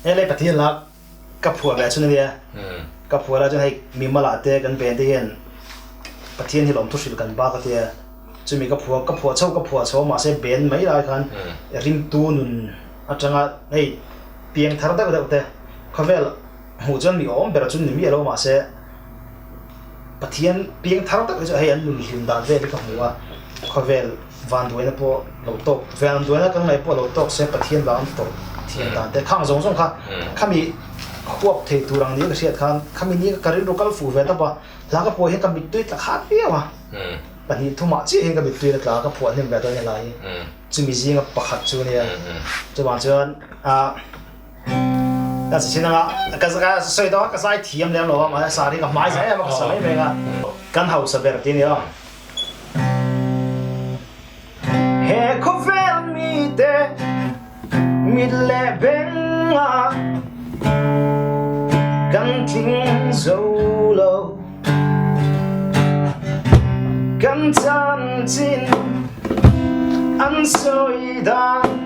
He lei Pathian la ka phuah ve chun ania. Ka phuah lai chuan hei mimal ah te kan ven te hian Pathian hi lawmthu hrilh kan bak a tia. Chumi ka phuah ka phuah chho ka phuah chho mahse ben mai lai khan ringtu nun atanga hei piang thar deuh deuh te khawvel hmuh chuan mi awm ber chu ni miah lo mahse Pathian piang thar tak hi chu hei an nun hlim dan vel hi ka hmu a, khawvel vanduaina pawh lo tawk, vanduaina kan ngaih pawh lo tawk se Pathian vang an tawrh thiam dan te khang zawng zawng kha khami huap thei tur ang nia ka hriat khan khami ni ka rilru kal fuh ve tawp a, hla ka phuah hian ka mittui tla khat viau a, pahnih thumah chiah hian ka mittui la tla a ka phuah hnem ve dawn nia hla hi chumi zinga pakhat chu nia chuvang chuan ah. Ka si chin anga ka ka sawi dawn ka zai thiam lem lo a mahse sari ka hmai zai em a ka sa mai mai anga kan hausa ber tih a ni a. He khawvel mite mit leh benga kan tling zo lo kan chanchin an sawi dan.